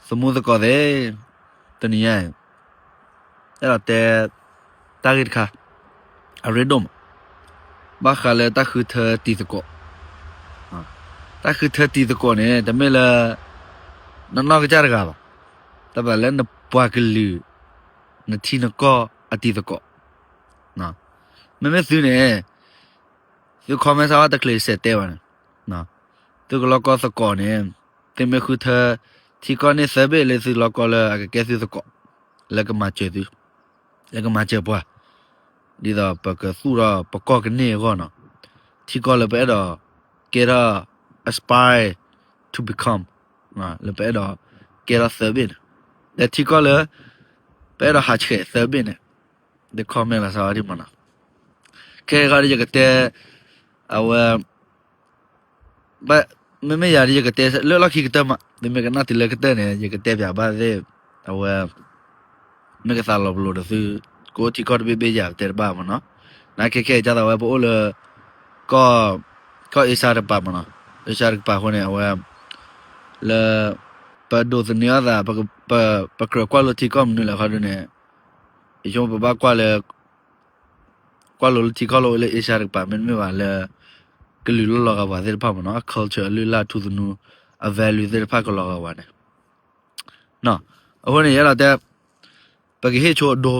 သမူသကိးသ့ၣ်, တနံၤညါအံၤ အဲၣ်ဒိးတဲ တၢ်ဂ့ၢ်တခါ အရ့ဒိၣ်မး ဘၣ်ဃးလၢတၢ်ဃုထၢတံၤသကိး. တၢ်ဃုထၢတံၤသကိးန့ၣ် တမ့ၢ်လၢ နနီၢ်ကစၢ်တဂၤဘၣ်, တဘၣ်လၢနပှၤကလုာ် နထံနကီၢ်အတံၤသကိး. မ့မ့ၢ်သုန့ၣ် သု comment ဆါဝဲတချုးစဲးတဲဘၣ်န့ၣ်, သုကလီကီသကိးန့ၣ် သုမ့ၢ်ဃုထၢ ထံကီၢ်န့ၢ်သၢဘ့ၣ်လၢသုလီကီလၢအကကဲသုသကိး လၢကမၤစၢၤသု, လၢကမၤစၢၤပှၤ, ဒ်သိးပကသူၣ်ထီၣ်ပကီၢ်ကန့ၢ်အဂီၢ်နီၤ, ထံကီၢ်လၢပအဲၣ်ဒိးကဲထီၣ် aspire to become လၢပအဲၣ်ဒိးကဲထီၣ်သၢဘ့ၣ်န့ၣ်, ဒီးထံကီၢ်လၢ ပအဲၣ်ဒိးဟးဆှဲးသၢဘ့ၣ်န့ၣ် ဒီး comment လီၤစးဝဲဒံးမးနီၤ. ခဲအံၤဃီဒီးယကတဲ အဝဲ မ့မ့ၢ်ယၤဒီးယကတဲလၢလီၢ်ခံကတၢၢ်မး, သုမ့ၢ်ကနၣ်တုၤလၢကတၢၢ်န့ၣ် ယကတဲပၠးဘၣ်သ့ၣ်, အဝဲ မ့ၢ်ကသးလီၤပလိာ်ဒီးသု ကအိၣ်ထံကီၢ်တဘ့ၣ်ဘ့ၣ်ယၤ ပတဲတဘၣ်မးနီၤ. နာ်က့ခဲအံၤ ဒ်သိးဝဲပအိၣ်လၢ ကီၢ် ကီၢ်အ့ရှါတကပၤမးနီၤ, အ့ရှါတကပၤအဃိန့ၣ် အဝဲ လၢ ပဒိးသန့ၤအသး ပကြၢးကွၢ်လိထံကီၢ်မနုၤလဲၣ်ခီဒုန့ၣ်, ယဆိကမိၣ်ပဘၣ်ကွၢ်လၢ ကွၢ်လိလၢထံကီၢ်လၢအိၣ်လၢအ့ရှါတကပၤ မ့တမ့ၢ်ဘၣ်လၢ ကလုာ်လၢလီၤဂာ်ပှၤသ့ၣ်တဖၣ်မးနီၤ, အ culture အလုၢ်အလၢ်ထူသနူ အ value သ့ၣ်တဖၣ်ကလီၤဂာ်ပှၤန့ၣ်, အဃိန့ၣ် ယအဲၣ်ဒိးတဲ ပကဟ့ၣ်ဆိအဒိ,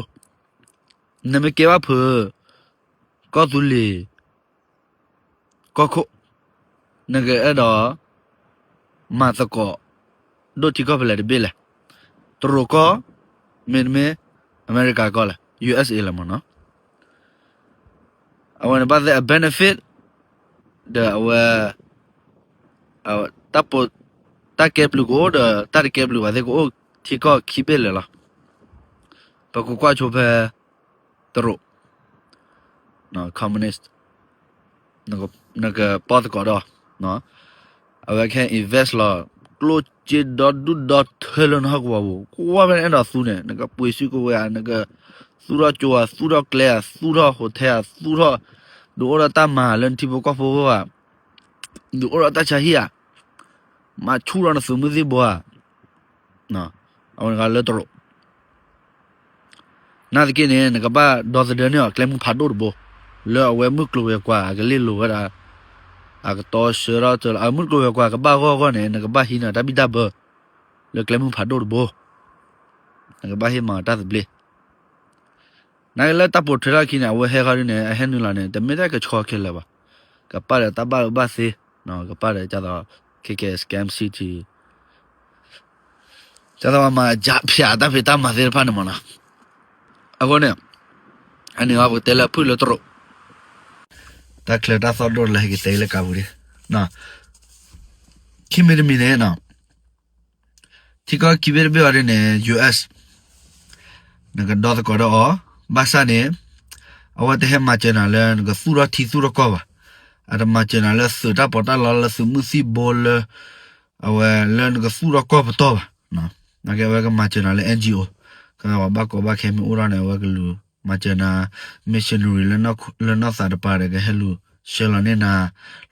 နမ့ၢ်ကဲဘၣ်ဖုး ကီၢ်သူလ့ၤ ကီၢ်ခိၣ်, နကအဲၣ်ဒိး မၤသကိး ဒိၣ်ထံကီၢ်ဖဲလဲၣ်တဘ့ၣ်လဲၣ်, တရူးကီၢ် မ့တမ့ၢ် အမဲရကၤကီၢ်လဲၣ်, USA လဲၣ်မးနီၤ. အဝဲန့ၣ်ဘၣ်သ့ၣ်အ benefit ဒီးအဝဲ တၢ်ပိာ် တၢ်ကဲဘျုးကအိၣ်ဒီး တၢ်တကဲဘျုးဘၣ်သ့ၣ်ကအိၣ်ထံကီၢ်ခံဘ့ၣ်လၢာ်လီၤ. ပကကွၢ်ဆိဖဲ တရူး communist နကပီၢ်သကိးဒီး အဝဲကဟဲ invest လီၤ ကျိၣ်စ့ဒီဒူၣ်ဒီထၢလၢနဟီၣ်ကဝီၤပူၤ, ကွၢ်ဖဲနအဲၣ်ဒိးသူန့ၣ် နကပှ့ၤစုကဝဲၤဧါ, နကသူၣ်ထီၣ်ကၠိဧါ, သူၣ်ထီၣ်ကျဲဧါ, သူၣ်ထီၣ် hotel ဧါ, သူၣ်ထီၣ် ဒုးအိၣ်ဒီးတၢ်မၤလၢနထံဖိကီၢ်ဖိအဂီၢ်ဧါ, ဒုးအိၣ်ဒီးတၢ်ဆါဟံၣ်ဧါ, မၤဆူၣ်ထီၣ်နသုးမုၢ်သံၣ်ဘိဧါ, အဝဲန့ၣ်လၢတရူး နာ်သက့န့ၣ် နကဘၣ်ဒီသဒၢန့ၢ်အီၤ ကျဲမုၢ်ဖးဒိၣ်တဘိ, လၢအဝဲမုၢ်ကျိၤဝဲၤကွာ် အကလ့ၢ်လိၤဝဲဒၣ် အကတီဆှၢထီၣ်တၢ်လၢ အမုၢ်ကျိၤဝဲၤကွာ်ကဘၣ်ဂီၢ်အဂီၢ်န့ၣ် နကဘၣ်ဟံးန့ၢ်တၢ်ဘံၣ်တၢ်ဘၢ လၢကျဲမုၢ်ဖးဒိၣ်တဘိ, နကဘၣ်ဟ့ၣ်မၤတၢ်သဘျ့ နာ်က့လၢတၢ်ပိာ်ထွဲထီၣ်ခံန့ၣ် အဝဲဟဲဃီဒ်န့ၣ် အဟဲနုာ်လီၤန့ၣ် တမ့ၢ်တၢ်ကဆှီခဲလၢာ်ဘၣ်, ကပာ်ဒီးတၢ်ဘၣ်အၢဘၣ်သီ, ကပာ်ဒီးဒ်သိး ခဲကဲ scam city ဒ်သိးပှၤမၤဖၠးတၢ်ဖံးတၢ်မၤသ့ၣ်တဖၣ်န့ၣ်မးနီၤ. အဃိန့ၣ် အန့ၣ်အီၤပကတဲလၢဖုၣ်လၢတရူး, တၢ်ချၢတၢ်သီၣ်ဒိၣ်လၢဟဲက့ၤတဲလၢကးပူၤဒ်, ခံမံၤတမံၤန့ၣ် ထံကီၢ်ခံဘ့ၣ်တဘ့ၣ်အီၤဒ်န့ၣ် US နကဒီသကိးဒီးအီၤ, ဘၣ်ဆၣ်န့ၣ် အဝဲတဟဲမၤစၢၤနၤလၢနကသူၣ်ထီၣ်ထံသူၣ်ထီၣ်ကီၢ်ဘၣ်, အတမၤစၢၤနၤလၢသုးတၢ်ပီးတၢ်လီလၢသုးမုၢ်သံၣ်ဘိလၢ အဝဲလၢနကသူၣ်ထီၣ်ကီၢ်ပတီၢ်ဘၣ်, နာ်က့အဝဲကမၤစၢၤနၤလၢ NGO ကဘၣ်ကီဘၣ်ခဲမ့ၢ်အိၣ်ထီၣ်န့ၣ် အဝဲကလူၤမၤစၢၤနၤ missionary လၢနီၢ်သးတပၤဒီး ကဟဲလူၤဆှၢလီၤန့ၢ်နၤ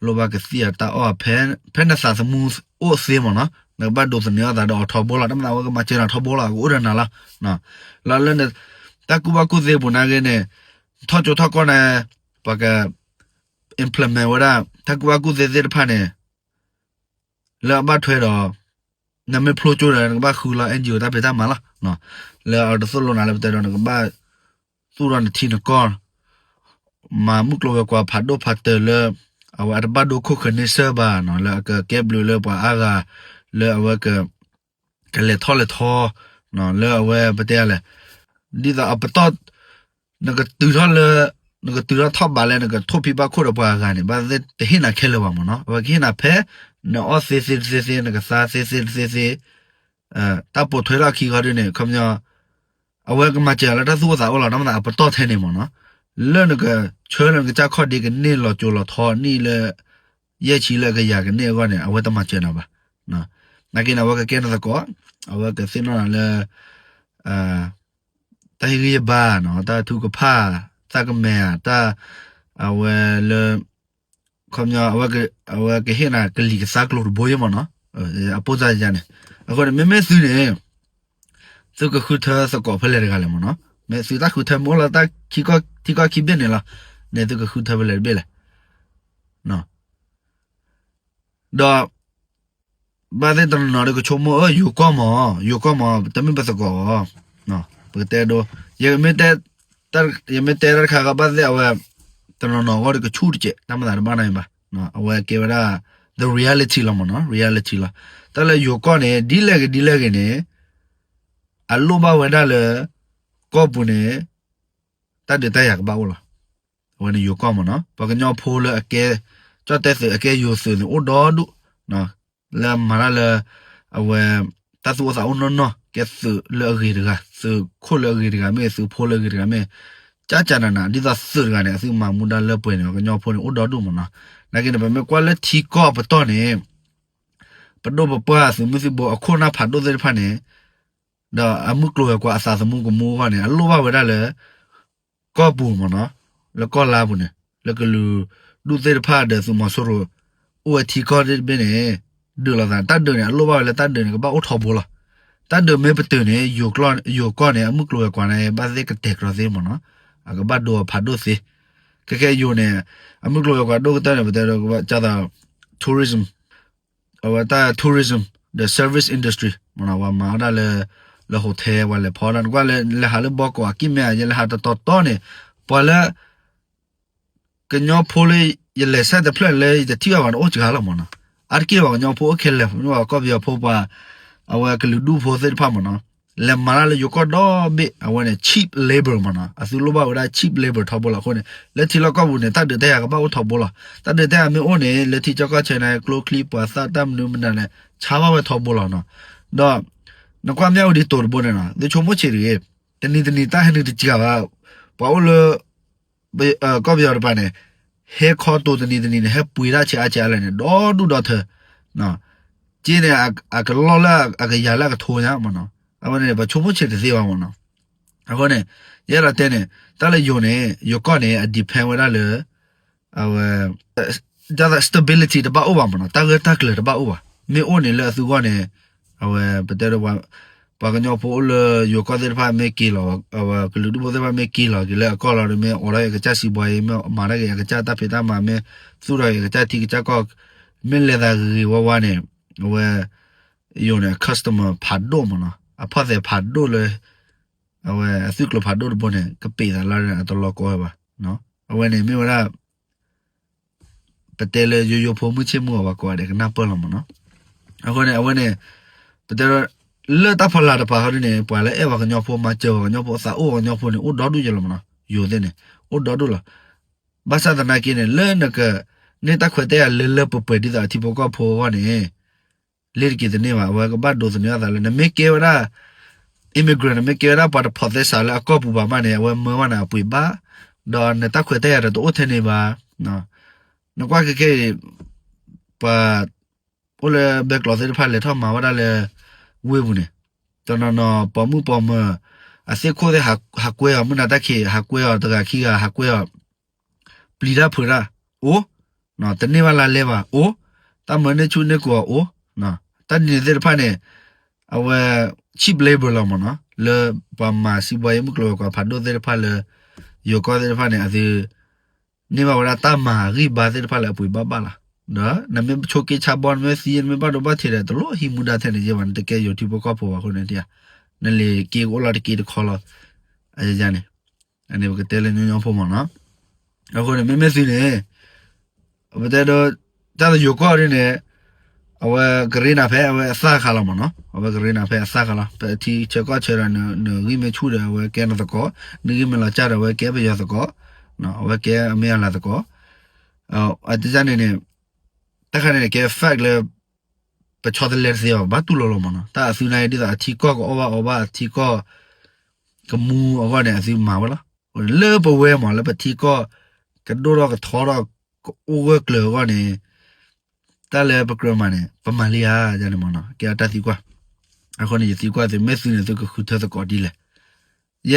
လိၣ်ဘၣ်ကသံၣ်အတၢ်အီၣ် ဖဲနသးသမူအိၣ်သ့မးနီၤ, နကဘၣ်ဒိးသန့ၤအသးဒီးအီၤထီဘိလီၤ, တၢ်မၤသးဝဲကမၤစၢၤနၤထီဘိလီၤ, အကအိၣ်ဒီးနၤလီၤ. လၢ တၢ်ကူၣ်ဘၣ်ကူၣ်သ့ပူၤနာ်က့န့ၣ် ထီၣ်ကၠိထီၣ်ကီၢ်န့ၣ် ပှၤက implement ဝဲဒၣ် တၢ်ကူၣ်ဘၣ်ကူၣ်သ့သ့ၣ်တဖၣ်န့ၣ် လၢအဘၣ်ထွဲဒီး နမ့ၢ်ဖျိကၠိဒီး နကဘၣ်ဃုလီၤ NGO တၢ်ဖံးတၢ်မၤလီၤ. လၢအတသိၣ်လိနၤလၢပတဲဒီး နကဘၣ်သူၣ်ထီၣ်နထံနကီၢ် မၤမုၢ်ကျိၤဝဲၤကွာ်ဖးဒိၣ်ဖးတၢၢ်လၢ အဝဲအတဘၣ်ဒိခိၣ်ဃၢၤန့ဆၢၣ်ဘၣ်နီၤ, လၢအကကဲဘျုးလၢပှၤအါဂၤ လၢအဝဲက ကလဲၤထီၣ်လဲၤထီ လၢအဝဲပတဲလဲၣ် ဒ်သိးအပတီၢ် နကတုၤထီၣ်လၢ နကတုၤထီၣ်ထီၣ်ဘးလၢနကထိၣ်ဖံးဘၣ်ခိၣ်ဒီးပှၤအဂၤန့ၣ် ဘၣ်သ့ၣ်တဟ့ၣ်နၤခဲလၢာ်ဘၣ်မ့ၢ်နီၤ, အဝဲကဟ့ၣ်နၤဖဲ နအီၣ်သ့သ့တသ့သ့ နကသါသ့သ့တသ့သ့ တၢ်ပိာ်ထွဲထီၣ်အခံဃီဒ်န့ၣ် ခီပညီ အဝဲကမၤစၢၤလၢတၢ်သူၣ်အိၣ်သးအိၣ်လီၤ, တၢ်မၤသးအပတီၢ်ထဲန့ၣ်မ့ၢ်နီၤ, လၢနကဆၢလၢနကစၢ်ခီၣ်ဒ့ကန့ၢ်လီၤကၠိလီၤထီနံၣ်လၢ ယဲၢ်ဆံလၢအကယၤကန့ၢ်အဂီၢ်န့ၣ် အဝဲတမၤစၢၤနၤဘၣ်. နာ်က့န့ၣ် အဝဲကကဲနသကိး, အဝဲကသ့ၣ်နီၣ်နၤလၢ တၢ်ဟ့ၣ်ဂံၢ်ဟ့ၣ်ဘါနီၤ, တၢ်ထုကဖၣ်, သးကမဲာ်ဧါ, တၢ် အဝဲလၢ ခီပညီ အဝဲကဟ့ၣ်နၤကလံၤကသါကျိၤတဘိယဲၢ်မ့ၢ်နီၤ, အပိၢ်စၢ်ယၤန့ၣ် အဃိန့ၣ် မ့မ့ၢ်သုန့ၣ် သုကဃုထၢသကိးဖဲလဲၣ်တဂၤလဲၣ်မ့ၢ်နီၤ. မ့ၢ်သုတၢ်ဃုထၢမ့ၢ်အိၣ်လၢတၢ်ခံခီ ထံကီၢ်ခံဘ့ၣ်န့ၣ်လီၤ. န့ၣ်သုကဃုထၢဖဲလဲၣ်တဘ့ၣ်လဲၣ်. ဒီး ဘၣ်သ့ၣ်တနီၤနီၤဒီးကဆိကမိၣ် အၢ ယိၤကီၢ်မး, ယိၤကီၢ်မး တမ့ၢ်ပသကိးဘၣ်. ပကတဲဒိ, ယမ့ၢ်တဲတၢ်တခါဃီ ဘၣ်သ့ၣ်အဝဲ တနီၤနီၤအဂီၢ်ဒီးကဆူၣ်တစဲး တၢ်မၤသးတဘၣ်နီတမံၤဘၣ်. အဝဲကဲဝဲဒၣ် the reality လီၤမ့ၢ်နီၤ, reality လီၤ. တၢ်လၢယိၤကီၢ်န့ၣ် ဒ်လဲၣ်ဂ့ၤဒ်လဲၣ်ဂ့ၤန့ၣ် အလိၣ်ဘၣ်ဝဲဒၣ်လၢ ကီၢ်ပူၤန့ၣ် တၢ်ဒုးတၢ်ယၤကဘၣ်အိၣ်လီၤ. အဝဲန့ၣ်ယိၤကီၢ်မ့ၢ်နီၤ, ပှၤကညီဖိလၢအကဲ ကၠီၣ်တဲသုး အကဲယိၤသုးန့ၣ် အိၣ်ဒီဒူၣ်, လၢမၤတၢ်လၢ အဝဲ တၢ်သူၣ်အိၣ်သးအိၣ်နီၢ်နီၢ် ကဲသုးလၢအဂ့ၤတဂၤ, သုးခိၣ်လၢအဂ့ၤတဂၤမ့ၢ်ဂ့ၤ, သုးဖိလၢအဂ့ၤတဂၤမ့ၢ်ဂ့ၤ, ကၠၢ်ကၠၢ်နးနး ဒ်သိးသုးတဂၤန့ၣ် အသုမၤမူဒါလၢပှဲၤန့ၣ် ပှၤကညီဖိန့ၣ် အိၣ်ဒီဒူၣ်မ့ၢ်နီၤ. နာ်က့န့ၣ် ပမ့ၢ်ကွၢ်လၢထံကီၢ်ပတီၢ်န့ၣ် ပဒိၣ်ပပှၢ်သုးမုၢ်သံၣ်ဘိအခိၣ်နၢ်ဖးဒိၣ်သ့ၣ်တဖၣ်န့ၣ် ဒီးအမုၢ်ကျိၤဝဲၤကွာ်အသးသမူကမူအဂီၢ်န့ၣ် အလိၣ်ဘၣ်ဝဲဒၣ်လၢ ကီၢ်ပူၤမ့ၢ်နီၤ, လၢကီၢ်လါပူၤန့ၣ် လၢကလုာ်ဒူၣ်သ့ၣ်တဖၣ်ဒီးသုးမီၤစိရိၤ အိၣ်ဝဲထံကီၢ်သ့ၣ်တဘ့ၣ်န့ၣ် ဒုးလိာ်သး တၢ်ဒုးန့ၣ် အလိၣ်ဘၣ်ဝဲလၢတၢ်ဒုးန့ၣ် ကဘၣ်အိၣ်ထီဘိလီၤ. တၢ်ဒုးမ့ၢ်ပတုာ်န့ၣ် ယိၤကီၢ်န့ၣ် အမုၢ်ကျိၤဝဲၤကွာ်န့ၣ် ဘၣ်သ့ၣ်ကတဲာ်ကတီၤသ့မ့ၢ်နီၤ, အကဘၣ်ဒိအဖးဒိၣ်သ့. ခဲခဲယိၤန့ၣ် အမုၢ်ကျိၤဝဲၤကွာ်ဒိၣ်ကတၢၢ်န့ၣ် ပတဲဒီးကဘၣ်ကၢ်သး tourism အဝဲတၢ် tourism ဒီး service industry မ့ၢ်နီၤ, ပှၤမၤဝဲဒၣ်လၢ လၢ hotel ပှၤလဲၤဖီဒၣ် နကွၢ်လၢ လဲၤဟးလၢဘီကီးအကံၢ်မဲ ယလဲၤဟးတတီၤတီၤန့ၣ် ပှၤလၢ ကညီဖိလၢ ယလဲၤဆဲးတဖျၢၣ်လၢယတထံၣ်ဘၣ်ပှၤန့ၣ် အိၣ်စှၤလီၤမ့ၢ်နီၤ. အါတက့ၢ်ပှၤကညီဖိအိၣ်ခဲလၢာ် မ့ၢ်ပှၤကီၢ်ပယီၤဖိပှၤ အဝဲကလုာ်ဒူၣ်ဖိသ့ၣ်တဖၣ်မ့ၢ်နီၤ, လဲၤမၤတၢ်လၢယိၤကီၢ်ဒီဘ့ၣ် အဝဲန့ၣ် cheap labor မ့ၢ်နီၤ, အသုလိၣ်ဘၣ်ဝဲဒၣ် cheap labor ထီဘိလီၤ. အဃိန့ၣ် လၢထံလီၢ်ကီၢ်ပူၤန့ၣ် တၢ်ဒုးတၢ်ယၤကဘၣ်အိၣ်ထီဘိလီၤ. တၢ်ဒုးတၢ်ယၤမ့ၢ်အိၣ်န့ၣ် လၢထံကီၢ်ကီၢ်ဆၢန့ၣ် ကျိချံမျိာ်သၣ်တၢ်မနုၤမနုၤန့ၣ် ဆါဘၣ်ဝဲထီဘိလီၤနီၤ. ဒီး နကွၢ်မၠၣ်ဝတံၤတိၤတဘိန့ၣ်နီၤ သုဆိကမိၣ်ဆံးတဂ့ၤ, တနံၤတနံၤတၢ်ဟဲနုာ်တစှၤဘၣ်, ပှၤအိၣ်လၢ ကီၢ်ပယီၤတပၤန့ၣ် ဟဲခီတိၤတနံၤတနံၤန့ၣ် ဟဲပှ့ၤတၢ်ဆံးအါဆံးအါလဲၣ်န့ၣ် ဒီဒူၣ်ဒီထၢ က့န့ၣ် အကလီၢ်လၢအကယၤလၢအကထိညါမ့ၢ်နီၤ. အဝဲန့ၣ် ပှၤဆိကမိၣ်ဆံးတသ့ဘၣ်မ့ၢ်နီၤ. အဃိန့ၣ် ယအဲၣ်ဒိးတဲန့ၣ် တၢ်လၢယိၤန့ၣ် ယိၤကီၢ်န့ၣ် အ depend ဝဲဒၣ်လၢ အဝဲ တၢ် stability တဘၣ်အိၣ်ဘၣ်မ့ၢ်နီၤ, တၢ်ဂၢၢ်တၢ်ကျၢၤတဘၣ်အိၣ်ဘၣ်. မ့ၢ်အိၣ်န့ၣ်လၢအသုဂီၢ်န့ၣ် အဝဲ ပတဲဒီး ပှၤကညီဖိအိၣ်လၢယိၤကီၢ်သ့ၣ်တဖၣ်မ့ၢ်က့ၤလီၤ, အဝဲကလုာ်ဒူၣ်ဖိသ့ၣ်တဖၣ်မ့ၢ်က့ၤလီၤက့ၤလၢအကီၢ်လီၤဒီး မ့ၢ်အိးထီၣ်က့ၤအကစၢ်စံးဘှီယံၤ မ့ၢ်မၤတၢ်က့ၤအကစၢ်တၢ်ဖံးတၢ်မၤ မ့ၢ်သူၣ်ထီၣ်က့ၤအကစၢ်ထံကစၢ်ကီၢ် မ့ၢ်လဲၤသးဂ့ၤဂ့ၤဝါဝါန့ၣ် အဝဲ ယိၤန့ၣ် အ customer ဖးဒိၣ်မ့ၢ်နီၤ, အဖီၣ်သဲးဖးဒိၣ်လၢ အဝဲအသုးကျိၤဖးဒိၣ်တဘိန့ၣ် ကပ့ၤသးလၢအတလီၤကီဝဲဘၣ်. အဝဲန့ၣ်မ့ၢ်ဝဲဒၣ် ပတဲလၢယိယိဖိမုၢ်ဆ့ၣ်မုၢ်ဂီၤဘၣ်ကိးဂၤဒဲးကနၢ်ပၢၢ်လီၤမ့ၢ်နီၤ. အဃိန့ၣ် အဝဲန့ၣ် ပတဲ လၢတၢ်ဖီလာ်တပၤဃီဒ်န့ၣ် ပှၤလၢအဲၣ်ပှၤကညီဖိ မၤစၢၤပှၤကညီဖိ သးအိၣ်ပှၤကညီဖိန့ၣ် အိၣ်ဒီဒူၣ်ယဲလီၤမ့ၢ်နီၤ. ယိၤသ့ၣ်န့ၣ် အိၣ်ဒီဒူၣ်လီၤ. ဘၣ်ဆၣ်သနာ်က့န့ၣ် လၢနကန့ၢ်တၢ်ခွဲးတၢ်ယာ်လၢလၢပှဲၤပှဲၤဒ်သိးအထံဖိကီၢ်ဖိအဂီၢ်န့ၣ် လ့ၤတက့ၤတန့ၢ်ဘၣ်. အဝဲကဘၣ်ဒိးသန့ၤအသးလၢ နမ့ၢ်ကဲဝဲဒၣ် immigrant နမ့ၢ်ကဲဝဲဒၣ်ပှၤတဖိးသဲစးလၢအကီၢ်ပူၤဘၣ်မးန့ၣ် အဝဲမၢဝဲန့ၣ်အပှ့ၤဘၣ်, ဒီးနတၢ်ခွဲးတၢ်ယာ်ဒီးတအိၣ်ထဲန့ၣ်ဘၣ်. နကွၢ်ခဲခဲအံၤ ပှၤအိၣ်လၢဘဲကျိးသ့ၣ်တဖၣ်လဲၤထီၣ်မၤဝဲဒၣ်လၢ ဝ့ၢ်ပူၤန့ၣ် တနီၤနီၤပိာ်မုၣ်ပိာ်မၢၤ အသ့ၣ်ခိၣ်သ့ၣ်ဟးကွဲအီၤ မုၢ်နၤတၢ်ခံး ဟးကွဲအီၤ တဂၤခံဂၤဟးကွဲအီၤ ပျံၤတၢ်ဖုးတၢ် အိၣ် တန့ၢ်ဘၣ်လါလဲဘၣ် အိၣ် တၢ်မၢန့ၢ်ဆူၣ်န့ၢ်ကိးအီၤ အိၣ် တၢ်ဒ်န့ၣ်သ့ၣ်တဖၣ်န့ၣ် အဝဲ cheap labor လီၤမ့ၢ်နီၤ လၢပှၤမၤစံးဘှီယဲၢ်မုၢ်ကျိၤဝဲၤကွာ်ဖးဒိၣ်သ့ၣ်တဖၣ်လၢ ယိၤကီၢ်သ့ၣ်တဖၣ်န့ၣ် အသု န့ၢ်ဘၣ်ဝဲဒၣ်တၢ်မၤဂံၢ်ဘါသ့ၣ်တဖၣ်လၢအပှ့ၤဘၣ်ဘၣ်လီၤ. ဒီးနမ့ၢ်ဆိးက့ဆါဘီ နမ့ၢ်သံ နမ့ၢ်ဘၣ်ဒိဘၣ်ထံးဒီး တလိၣ်ဟံးမူဒါထဲန့ၣ်ယဲဘၣ် နတကဲယိၤထံဖိကီၢ်ဖိဘၣ်အဃိန့ၣ် နလဲၤက့ၤကအိၣ်လီၤတက့ၢ်တခီလီၤ. အယန့ၣ် အန့ၣ်ပကတဲလၢညီညီဖိမ့ၢ်နီၤ. အဃိန့ၣ် မ့မ့ၢ်သုန့ၣ် ပတဲဒီး တၢ်လၢယိၤကီၢ်ဒ်န့ၣ် အဝဲကရ့နၤဖဲအဝဲအသၣ်ခါလီၤမ့ၢ်နီၤ. အဝဲကရ့နၤဖဲအသၣ်ခါလီၤ. ပထံဆၢကီၢ်ဆၢဒီး နဂံၢ်မ့ၢ်ဆူၣ်ဒီး အဝဲကဲနသကိး, နဂံၢ်မ့ၢ်လီၤစၢ်ဒီး အဝဲကဲပယီၤသကိး, အဝဲကဲအမ့ၢ်အလၤသကိး. အတၢ်န့ၣ်န့ၣ် တၢ်ခါန့ၣ်န့ၣ် ကဲ fact လၢ ပဆီတလဲတသ့ဘၣ်, ဘၣ်တူၢ်လိာ်လိာ်မ့ၢ်နီၤ. တၢ်အသုန့ၣ် ဒ်သိးအထံကီၢ်ကအီၣ်ဘၣ်အီဘၣ် အထံကီၢ်ကမူအဂီၢ်န့ၣ် အသုမၤဝဲလီၤ. လၢပဝဲမ့ၢ် လၢပထံကီၢ်ကဒိၣ်ထီၣ်ကထီထီၣ် ကအိၣ်ဂၢၢ်ကျၢၤအဂီၢ်န့ၣ် တၢ်လၢပကြၢးမၤန့ၣ် ပမၤလံဧါန့ၣ်မ့ၢ်နီၤ. ကဲအတၢ်သံကွၢ်. အဃိန့ၣ် ယသံကွၢ်သု မ့ၢ်သုန့ၣ် သုကဃုထၢသကိးဒ်လဲၣ်. ယ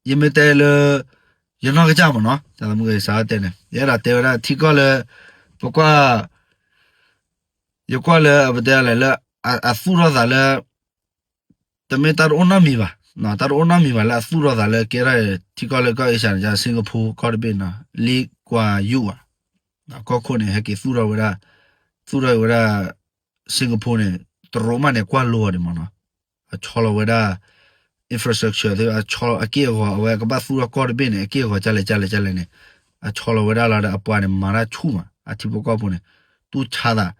ယမ့ၢ်တဲလၢ ယနီၢ်ကစၢ်မ့ၢ်နီၤ, တၢ်သးမုၢ်ဂ့ၤစးတဲန့ၣ် ယအဲၣ်ဒိးတဲဝဲဒၣ်ထံကီၢ်လၢ ပကွၢ် ယကွၢ်လၢပတဲလဲၣ်လၢ အသူၣ်ထီၣ်သးလၢ တမ့ၢ်တၢ်တအိၣ်နီတမံၤဘၣ်, တၢ်တအိၣ်နီတမံၤဘၣ်လၢအသူၣ်ထီၣ်သးလၢကဲထီၣ်ထံကီၢ်လၢကီၢ်အ့ရှၢၣ်န့ၣ် Singapore ကီၢ်တဘ့ၣ်နီၤ လ့ကွၢ်ယူၣ်ဘၣ်, ကီၢ်ခိၣ်န့ၣ် ဟဲက့ၤသူၣ်ထီၣ်ဝဲဒၣ်, သူၣ်ထီၣ်ဝဲဒၣ် Singapore န့ၣ် တရူးမးန့ၣ် ကွၢ်လိအီၤဒံးမ့ၢ်နီၤ, အဆီလီၤဝဲဒၣ် infrastructure အက့ၢ်အဂီၤ အဝဲကဘၣ်သူၣ်ထီၣ်ကီၢ်တဘ့ၣ်န့ၣ် အက့ၢ်အဂီၤကလဲၣ်ကလဲၣ်ကလဲၣ်န့ၣ်, အဆီလီၤဝဲဒၣ်လီၤဒီးအပှၤန့ၣ် မၤတၢ်ဆူၣ်မး အထံဖိကီၢ်ဖိန့ၣ်, တူၢ်ဆါသး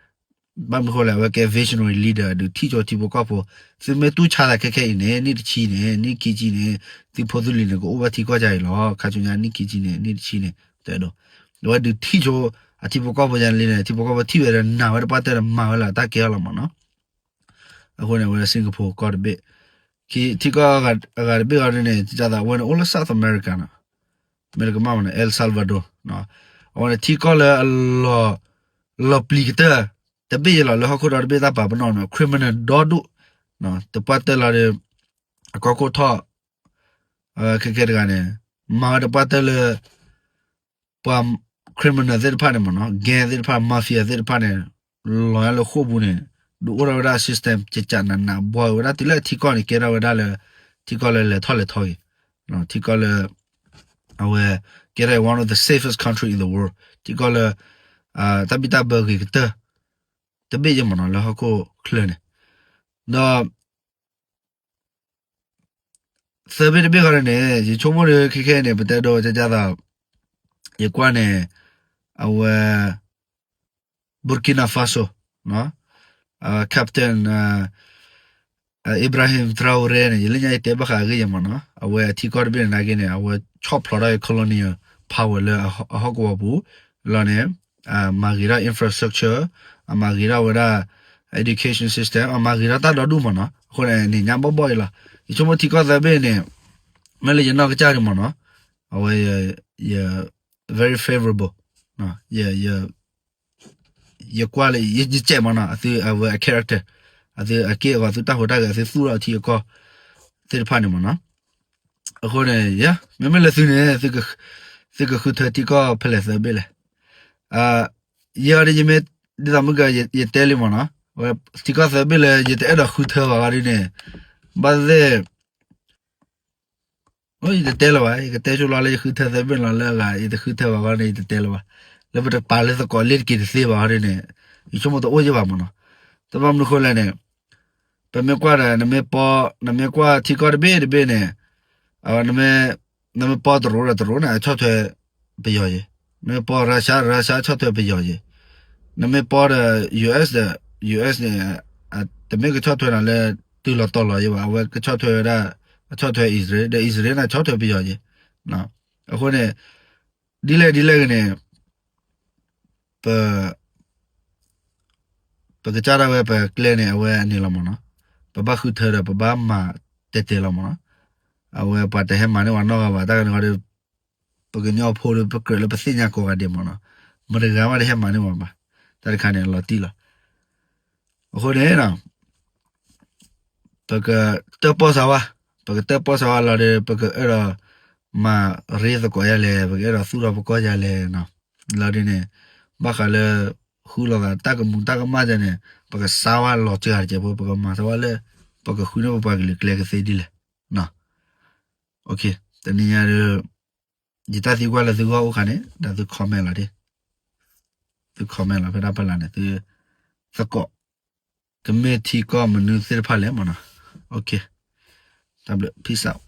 ဘၣ်မနုၤဃိလဲၣ် အဝဲကဲ visionary leader ဒုးထံၣ်ဆိထံဖိကီၢ်ဖိ, သုမ့ၢ်တူၢ်ဆါသးခဲခဲအံၤန့ၣ် နံၣ်တဆံန့ၣ် နံၣ်ခံဆံန့ၣ် သုဖိသုလံၤန့ၣ် ကအိၣ်ဘၣ်ထံကီၢ်ကါအံၤလီၤ, ခါဆူညါနံၣ်ခံဆံန့ၣ် နံၣ်တဆံန့ၣ် တဲဒိး, အဝဲဒုးထံၣ်ဆိ အထံဖိကီၢ်ဖိယါလံန့ၣ် ထံဖိကီၢ်ဖိထံၣ်ဝဲဒီးနာ်ဝဲတပှၢ်တၢၢ်ဒီးမၤဝဲလီၤတၢ်ကဲထီၣ်လီၤမ့ၢ်နီၤ, အဃိန့ၣ် အဝဲ Singapore ကီၢ်တဘ့ၣ်, ထံကီၢ်အဂၤတဘ့ၣ်အီၤဒ်န့ၣ် ကသးအဝဲန့ၣ် အိၣ်လၢ South America နီၤ, အမဲရကၤမ့ၢ်နီၤ El Salvador အဝဲန့ၣ် ထံကီၢ်လၢအလီၤ လီၤပျံၤကတၢၢ် တဘ့ၣ်ယလီၤ လၢဟီၣ်ခိၣ်ဒီတဘ့ၣ်တၢ်ပာ်ပနီၣ်န့ၣ် criminal ဒီဒူၣ်, တပှၢ်တၢၢ်လီၤဒီး အကီၢ်ခိၣ်ထီၣ် ခဲခဲတဂၤန့ၣ် မၤဝဲတပှၢ်တၢၢ်လၢ ပှၤ criminal သ့ၣ်တဖၣ်န့ၣ်မ့ၢ်နီၤ gang သ့ၣ်တဖၣ် mafia သ့ၣ်တဖၣ်န့ၣ် လီၤလၢဃိာ်ပူၤန့ၣ် ဒုးအိၣ်ထီၣ်ဝဲဒၣ် system ကကနးနး ဘှီဝဲဒၣ်တုၤလၢအထံကီၢ်န့ၣ် ကဲထီၣ်ဝဲဒၣ်လၢ ထံကီၢ်လၢလဲၤထီၣ်လဲၤထီက့ၤ ထံကီၢ်လၢ အဝဲ ကဲထီၣ် one of the safest country in the world ထံကီၢ်လၢ တၢ်ဘံၣ်တၢ်ဘၢဂ့ၤကတၢၢ် တဘ့ၣ်ယဲၢ်မ့ၢ်နီၤ လၢဟီၣ်ခိၣ်ချၢန့ၣ် ဒီး သၢဘ့ၣ်တဘ့ၣ်ဃီန့ၣ် ယဆိကမိၣ်ဒီးခဲခဲအံၤန့ၣ် ပတဲဒိးကကသး ယကွၢ်န့ၣ် အဝဲ Burkina Faso Captain Ibrahim Traoré န့ၣ် ယလၢညါယတဲဘၣ်ဃးအဂ့ၢ်ယဲၢ်မ့ၢ်နီၤ အဝဲအထံကီၢ်တဘ့ၣ်န့ၣ်နာ်က့န့ၣ် အဝဲဆီၣ်ဖျိးထီၣ်အ colonial power လၢအဟီၣ်ကဝီၤပူၤ လီၤန့ၣ် မၤဂ့ၤထီၣ် infrastructure အမၤဂ့ၤထီၣ်ဝဲဒၣ် education system အမၤဂ့ၤထီၣ်တၢ်ဒီဒူၣ်မ့ၢ်နီၤ အဃိန့ၣ် န့ၢ်ညါဘီၣ်ဘီၣ်အံၤလီၤ ယဆိကမိၣ်ထံကီၢ်သၢဘ့ၣ်န့ၣ် မ့ၢ်လၢယနီၢ်ကစၢ်ဒံးမ့ၢ်နီၤ အဝဲ very favorable ယကွၢ်လၢ ယစဲးမ့ၢ်နီၤ အသုအဝဲအ character အသုအက့ၢ်အဂီၤ သုတၢ်ဟူးတၢ်ဂဲၤ အသုသူၣ်ထီၣ်အထံအကီၢ်သ့ၣ်တဖၣ်န့ၣ်မ့ၢ်နီၤ အဃိန့ၣ် ယ မ့မ့ၢ်လၢသုန့ၣ် သုကဃုထၢထံကီၢ်ဖဲလဲၣ်သၢဘ့ၣ်လဲၣ် ယဲအီၤဒ်ယမ့ၢ် ဒ်သိးမုၢ်က ယတဲလံမ့ၢ်နီၤ အဝဲထံကီၢ်သၢဘ့ၣ်လၢ ယတအဲၣ်ဒိးဃုထၢဘၣ်ဃီဒ်န့ၣ် ဘၣ်သ့ၣ် ယတတဲလၢၤဘၣ် ယကတဲဆိလီၤလၢယဃုထၢသၢဘ့ၣ်လီၤလၢအဂၤ ယတဃုထၢဘၣ်ဃီန့ၣ် ယတတဲလၢၤဘၣ် လၢပတပာ်လၢသကိးလ့တက့ၤတသ့ဘၣ်ဃီဒ်န့ၣ် ယဆိကမိၣ်တအိၣ်ယဲၢ်ဘၣ်မ့ၢ်နီၤ တဘၣ်မနုၤဃိလဲၣ်န့ၣ် ပမ့ၢ်ကွၢ်ဒီး နမ့ၢ်ပီ နမ့ၢ်ကွၢ်ထံကီၢ်တဘ့ၣ်တဘ့ၣ်န့ၣ် နမ့ၢ်ပီတရူးဒီးတရူးန့ၣ် အဆီၣ်ထွဲပယီၤယဲၢ် နမ့ၢ်ပီရၢရှါ ရၢရှါဆီၣ်ထွဲပယီၤယဲၢ် နမ့ၢ်ပီဒီး US ဒီး US န့ၣ် တမ့ၢ်ကဆီၣ်ထွဲနၤလၢ တုၤလီၤတီၤလီၤယဲၢ်ဘၣ် အဝဲကဆီၣ်ထွဲဝဲဒၣ် အဆီၣ်ထွဲအံၣ်စရ့လး ဒီးအံၣ်စရ့လးန့ၣ်ဆီၣ်ထွဲပယီၤယဲၢ် အဃိန့ၣ် ဒ်လဲၣ်ဒ်လဲၣ်ဂ့ၤန့ၣ် ပ ပကစၢ်ဒၣ်ဝဲပကျဲန့ၣ် အဝဲန့ၣ်လီၤမ့ၢ်နီၤ, ပဘၣ်ဃုထၢဒီး ပဘၣ်မၤတဲာ်တဲာ်လီၤမ့ၢ်နီၤ, အဝဲပှၤတဟဲမၤန့ၢ်ဝဲနီတဂၤဘၣ်, တၢ်ဂၤန့ၣ်ဒီး ပကညီဖိဒီး ပကြၢးလၢပသ့ၣ်ညါကိးဂၤဒဲးမ့ၢ်နီၤ, မတဂၤမးတဟဲမၤန့ၢ်ဝဲဘၣ်, တၢ်တခါန့ၣ် အလီၤတံၢ်လီၤ. အဃိန့ၣ် ပကတၢၣ်ပီၣ်စးဝါ, ပကတၢၣ်ပီၣ်စးဝါလီၤဒီး ပကအဲၣ်ဒိးမၤရ့သကိးယၤလဲၣ်, ပကအဲၣ်ဒိးသူၣ်ထီၣ်ပကီၢ်ယၤလဲၣ်နီၤ, လီၤဒ်န့ၣ် ဘၣ်ဃးလၢ ဃုလိာ်သးတၢ်ကမူးတၢ်ကမၣ်ဒ်န့ၣ် ပကစးဝါလီၤစှၤတကဲးဖိ, ပကမၤစးဝါလၢ ပကဃုန့ၢ်ပပှၤကလုာ်ကျဲကသ့ဒ်လဲၣ်နီၤ. တနံၤညါဒီး ယတၢ်သံကွၢ်လၢသုဂီၢ်အိၣ်ခါန့ၣ် ဒီးသု comment လီၤဒၣ်, သု comment လီၤဖဲတၢ်ဖီလာ်န့ၣ် သုသကိး ကမ့ၢ်ထံကီၢ်မနုၤသ့ၣ်တဖၣ်လဲၣ်မ့ၢ်နီၤ. တၢ်ဘျုး peace out.